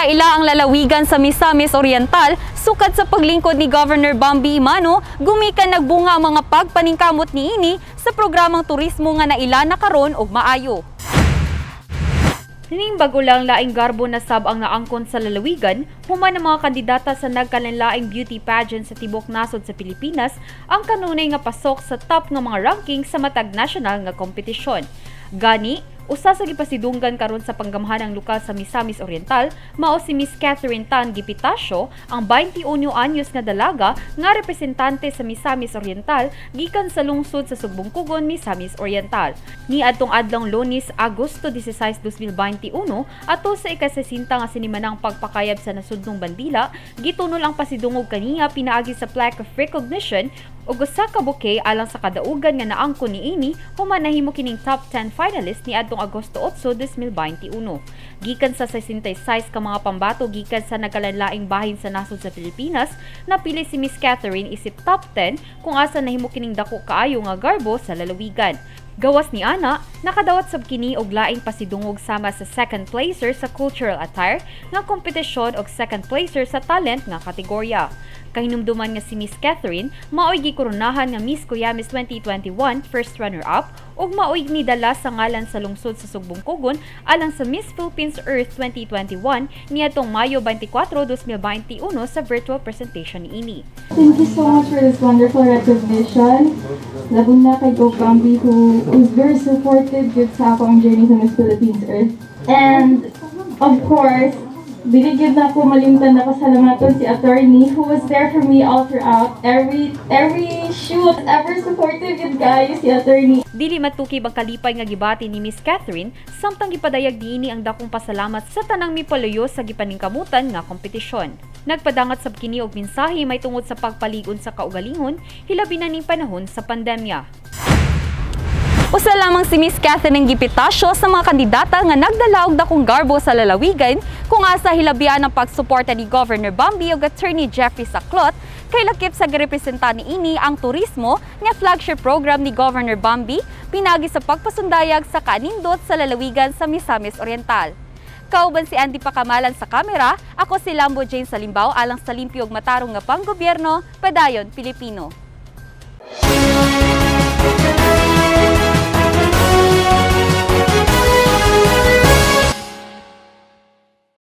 Nakaila ang lalawigan sa Misamis Oriental sukad sa paglingkod ni Governor Bambi Emano, gumikan nagbunga ang mga pagpaningkamot niini sa programang turismo nga naila na karon og maayo. Ning bago lang, laing garbo na sab ang naangkon sa lalawigan human ang mga kandidata sa nagkalanlaing beauty pageant sa tibok nasod sa Pilipinas ang kanunay nga pasok sa top nga mga ranking sa matag national nga kompetisyon. Gani, usa sa gipasidunggan karon sa panggamhanang lokal sa Misamis Oriental mao si Miss Catherine Tan Gipitasio, ang 21 anyos nga dalaga nga representante sa Misamis Oriental gikan sa lungsod sa Sugbongcogon, Misamis Oriental. Ni adtong adlong Lunes, Agosto 16, 2021, ato sa ika-60 nga sinimanang pagpakayab sa nasudnong bandila, gitunol ang pasidungog kaniya pinaagi sa plaque of recognition ug usa ka bouquet alang sa kadaugan nga naangkon niini human nahimo kining top 10 finalist niadtong Agosto 8, 2021. Gikan sa 66 ka mga pambato gikan sa nagkalanlaing bahin sa nasod sa Pilipinas, napili si Miss Catherine isip top 10 kung asa nahimo kining dako kaayo nga garbo sa lalawigan. Gawas ni ana, nakadawat sab kini og laing pasidungog sama sa second placer sa cultural attire nga kompetisyon og second placer sa talent nga kategorya. Kahinumduman nga si Miss Catherine maoy gikoronahan nga Miss Kuyamis 2021 first runner-up ug maoy nidala sa ngalan sa lungsod sa Sugbongcogon alang sa Miss Philippines Earth 2021 niadtong Mayo 24, 2021 sa virtual presentation niini. Thank you so much for this wonderful recognition. Labi na kay Gov Bambi, who was very supportive gud sa akong journey sa Miss Philippines Earth. And of course, dili gyud nako malimtan na pasalamatan si attorney who was there for me all throughout every shoot, ever supportive gyud kaayo si attorney. Dili matukib ang kalipay nga gibati ni Miss Catherine samtang gipadayag niini ang dakong pasalamat sa tanang mipaluyo sa gipaningkamutan nga kompetisyon. Nagpadangat sab kini og mensahe may tungod sa pagpalig-on sa kaugalingon, hilabi na ning panahon sa pandemya. Usa lamang si Miss Catherine Gipitasio sa mga kandidata nga nagdala og dakong garbo sa lalawigan kung asa hilabihan ang pagsuporta ni Governor Bambi ug Attorney Jeffrey Saclot kay lakip sa girepresenta niini ang turismo nga flagship program ni Governor Bambi pinaagi sa pagpasundayag sa kanindot sa lalawigan sa Misamis Oriental. Kauban si Andy Pakamalan sa kamera, ako si Lambo Jane Salimbao alang sa limpyo ug matarong nga panggobyerno, Padayon Pilipino.